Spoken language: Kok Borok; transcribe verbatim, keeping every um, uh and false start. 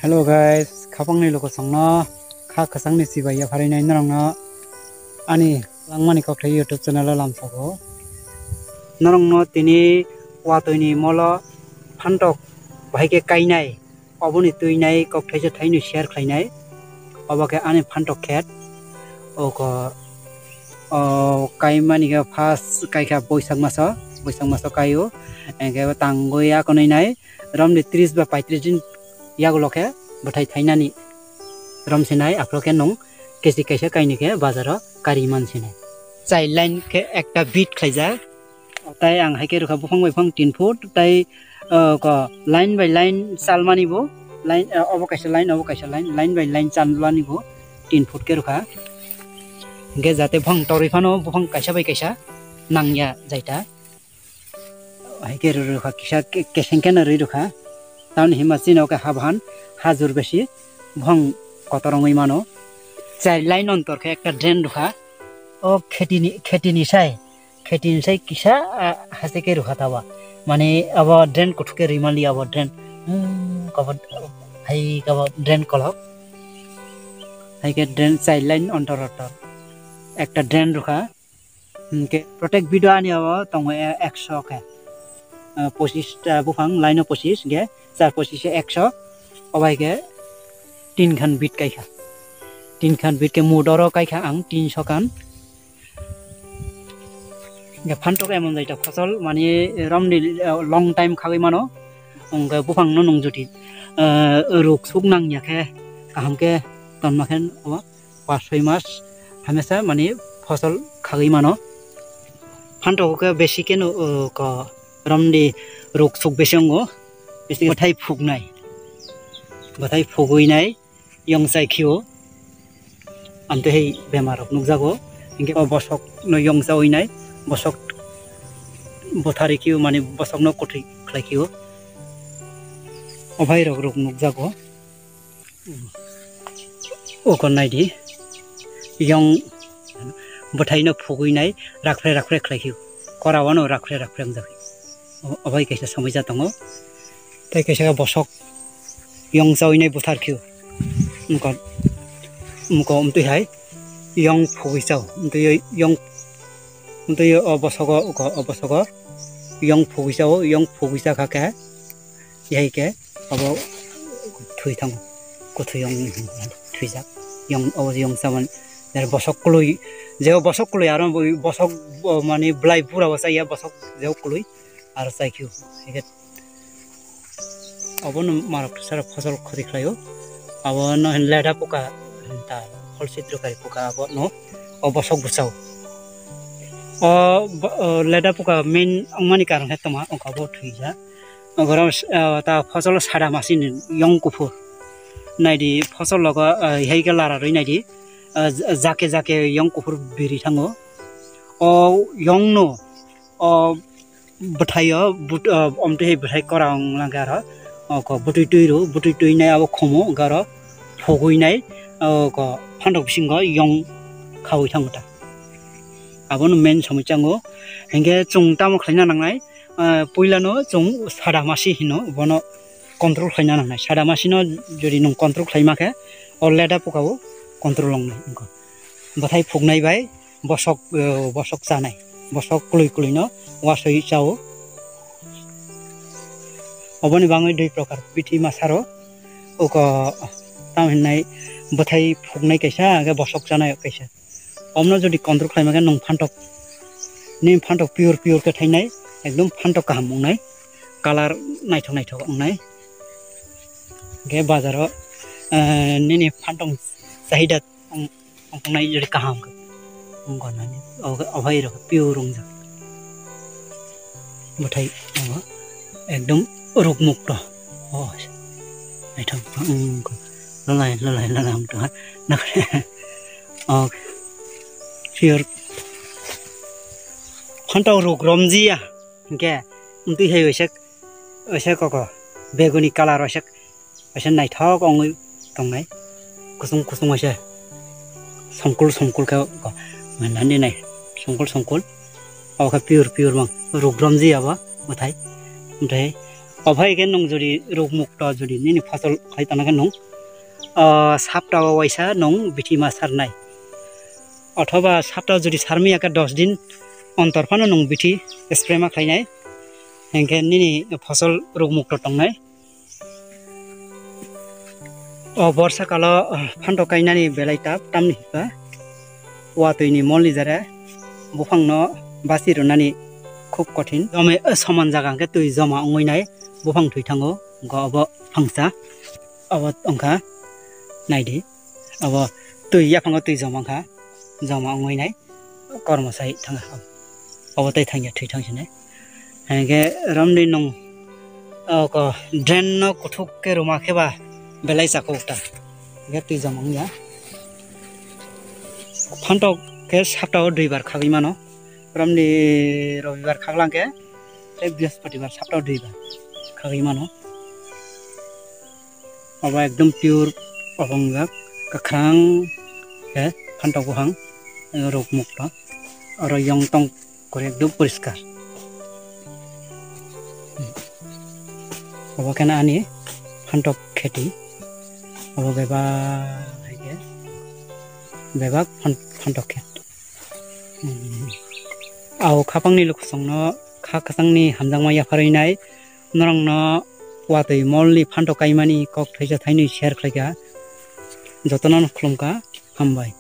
Hello guys, khapangni lokosongno kha kwchangni chibai yapharwi nai norokno ani langmani kokthai YouTube channel o lamsogo. Norokno tini watwi ni molo phantok bahai khe kainai, oboni twi nai kokthai se thaino share khlainai, obo khe ani phantok khet. Oko o kaimani khe first kaikha Boisak maso, Boisak maso kaio, hingkhe tangwi akonwi nai romni tris ba paitris din yagulo khe bwthai thainani rom sinai, aphuru khe nwng kesi kaisa kaini khe bazaro kari man sinai. Chai line khe ekta beat khlaijak, tai ang hai khe rwkha buphang bai buphang tin foot, tai, uh, ko line by line chalmani bo, line, uh, obo kaisa line, obo kaisa line, line by line chalmani bo tin foot khe rwkha. Hingkhe jate buphang torwi phano buphang kaisa bai kaisa nangya jaita. Hai khe rw rwkha kisa ke-, keseng khe no rwi rwkha. Tamoni hinba chini o khe ha bahan, ha jur besi, buphang kotor wngwi mano. Chai line ontor khe ekta drain rwkha. O kheti ni, kheti ni sai, kheti ni sai kisa, ah, haste khe rwkha taba. Mane abo drain kuthuk khe rwi manliya abo drain. Hmm, kabo, hai kabo drain kolok. Hai khe drain chai line ontor ontor. Ekta drain rwkha. Hingke protect video ani abo tongo e-, ekso khe. Ah, pochis ta buphang line o pochis, hingke char pochis e ekso. Obai khe tin khan bit kaikha. Tin khan bit khe mudoro kaikha ang tinso khan. Hingke phantok emon jaita phosol mani romni, eh, long time khagwi mano. Hingke buphang no nung juti, eh, ruk suk nang ya khe kaham khe tonma khe obo. Pas soi mas hamesa mani phosol khagwi mano. Phantok khe besi kheno, uh, ko romni ruk suk besi wngo. Besi bwthai phuknai. Bwthai phugwi nai yong chai khio. Amtwi hai bemar rok nukjago. Hinkhe o bosok no yong chawi nai. Bosok bwthari khio mani bosok no kwthwi khlai khio. O bhai rok ruk nukjago. Oko naidi, yong bwthaino phugwi nai, rakpre rakpre khlai khe, kora wano rakpre rakpre wngjak. O-, obai kaisa samui ja tongo. Tei kaisa bosok yong chawi nai bwthar khe, mukon, mukon omtwi hai yong phugwi chao, omtwi yong, omtwi o bosogo, oko o bosogo yong phugwi chao, yong phugwi cha kha khe, Yahai khe abo thwi thango, kwthwi yong thwijak, yong abo yong chamani. Bosok kwlwi, jeo bosok kwlwi aro bo bosok bo mani bwlai bura bo chaya bosok jeo kwlwi aro chai khio. Hingkhe obono marok sara phosol khoti khlaio. Abono hin leda puka hinta, holsit rwkari puka abono o bosok bwchao. O bo-, o leda puka main wngmani karon khe tongma wngkha bo thwijak. Borok, ah, ta phosolo sada masini yong kuphur. Naidi phosol logo, ah, hai khe lara rwi naidi, ah, jake jake yong kuphur biri thango. O yong no, o bwthai o, but-, ah, omtwi hai bwthai kora wng langkha aro. O ko bwtwi twi rw, bwtwi twi nai abo khomo, garo phugwi nai, o ko phantok bisingo yong khawi thango ta. Abono main somoi chango. Hinkhe chwng tamo khlaina nangnai? Ah, puilano chwng sada masi hino, bono control khlaina nangnai. Sada masino jodi nwng control khlaima khe, o leda puka o control wngnai wngkha. Bwthai phuknai bai bosok, eh, bosok chanai. Bosok kwlwi kwlwino wasoi chao. Oboni bangwi dui prokar bithi ma saro. Uko tamo hinai bwthai phuknai kaisa, hingkhe bosok chanai kaisa. Omno jodi control khlaima khe nwng phantok, nini phantok pure pure khe thainai, ekdom phantok kaham wngnai, colour naithok naithok wngnai. Hingkhe bazaro, eh, nini phantok chahida wng-, wngkuknai jodi kaham khe wngkha nani, o-, ohairok pure wngjak. Bwthai abo ekdom rukmukto. O, naithok, hmm, lalai, lalai, lalai, wngtong ha. Nakhe, o, pure. Phantok ruk romjiya, hingkhe, wngtwi hai waisa, waisa koko, beguni colour waisa, waisa naithok wngwi tongnai. Kusung kusung waisa, songkul songkul khe, ko, nani nai, songkul songkul. Obo khe pure, pure mang, ruk romjiya bo, bwthai. Omothai, Obo hai khe nwng jodi rok mukto jodi nini phosol khai tongna khe nwng, ah, sapta o waisa nwng bithi ma sarnai. Othoba sapta jodi sarmi ya khe dos din ontor phano nwng bithi spray ma khainai. Hinkhe nini phosol rok mukto tongnai. O borsa kalo, ah, phantok kainani belai tap tamni hikha. Watwi ni mol ni jare buphang no basi rwnani khub kothin. Jome, eh, soman jaga hwnkhe twi joma wngwi nai. Buphang thwi thango, go obo phangsa. Obo wngkha, naidi. Obo twi yaphango twi joma wngkha. Joma wngwi nai. Kormo sai thangkha. Obo tei thangya thwi thang sinai. Hingkhe romni nung, o ko drain no kuthuk khe ruma khe ba belai chakuk ta. Hingkhe twi joma wngya. Phantok khe sapta o duibar khagwi mano. Romni robibar khaglang khe tei brihaspatibar sapta o duibar khagwi mano. Obo ekdom pure obo wngjak, kwkhrang khe phantok buphang, rok mukto, oro yong tong kore ekdom poriskar. Obo khe ani phantok kheti, obo bebak hai khe bebak phan-, phantok khe. Au khapangni lukusongno kha kwchangni hamjakma yapharwi nai. Norokno watwi molni phantok kaimani kok thaisa thainwi share khlaikha. Jotono khulumkha, hambai.